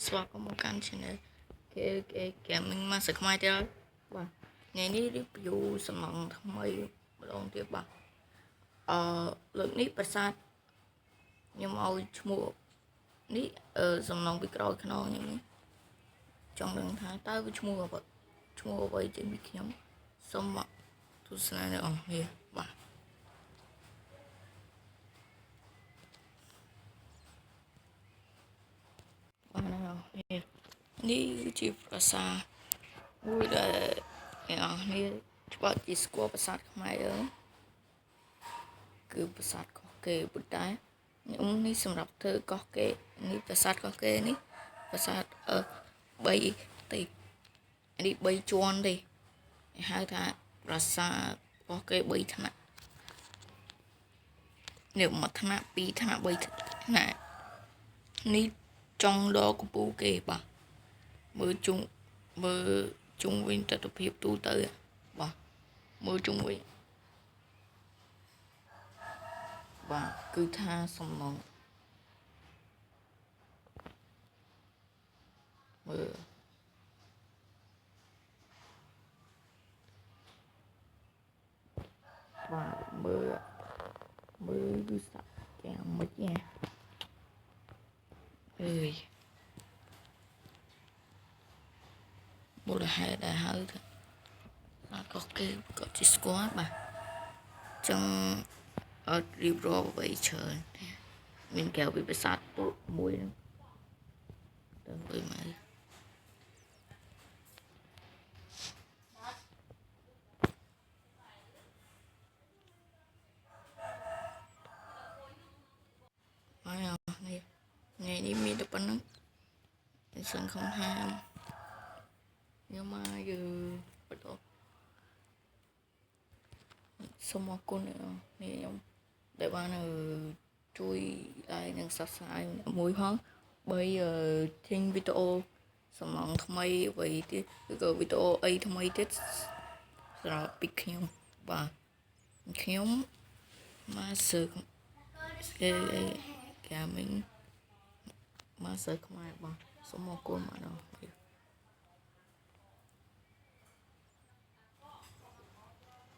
ស្វាគមន៍មកកាន់ channel KK Gaming Master ខ្មែរទៀតហើយបាទថ្ងៃនេះ review សំណង់ថ្មីម្ដងទៀតបាទអឺលើកនេះប្រាសាទខ្ញុំឲ្យឈ្មោះនេះអឺសំណង់ពីក្រោយខ្នងខ្ញុំនេះចង់ដឹងថាតើវាឈ្មោះអ្វីឈ្មោះអ្វីចេញពីខ្ញុំសូមមកទស្សនាអ្នកនរគ្នាបាទបាទអ្នកនរគ្នានេះគឺជាប្រាសាទមួយដែលអ្នកនរគ្នាច្បាស់ជាស្គាល់ប្រាសាទខ្មែរយើងគឺប្រាសាទកោះកេរប៉ុន្តែខ្ញុំនេះសម្រាប់ធ្វើកោះកេរនេះប្រាសាទកោះកេរនេះប្រាសាទអឺ3ទេនេះ3ជាន់ទេគេហៅថាប្រាសាទកោះកេរ3ថ្នាក់នេះមួយថ្នាក់ពីរថ្នាក់3ថ្នាក់នេះចង់ដល់កំពូលគេបាទមើលជុំមើលជុំវិញទស្សនភាពទូទៅបាទមើលជុំវិញបាទគឺថាសំណងមើលបាទមើលមើលគឺសាក់យ៉ាងម៉េចញ៉ាអើយមូលហេតុដែលហៅថាបាទក៏គេក៏ជាស្គាល់បាទចឹងអត់រៀបរាប់អ្វីច្រើនមានកែវវិប្រាសាទពុមួយហ្នឹងទៅវិញមកហើយអស់នេះថ្ងៃនេះមានតែប៉ុណ្្នឹងសង្ឃឹមថាខ្ញុំមកយើងបន្តសូមអរគុណអ្នកនេះខ្ញុំដែលបានជួយ like និង Subscribe មួយផងបីចេញវីដេអូសំឡងថ្មីអ្វីទៀតឬក៏វីដេអូអីថ្មីទៀតសម្រាប់ពីខ្ញុំបាទខ្ញុំ Master Gaming Master ខ្មែរបាទសូមអរគុណបាទ។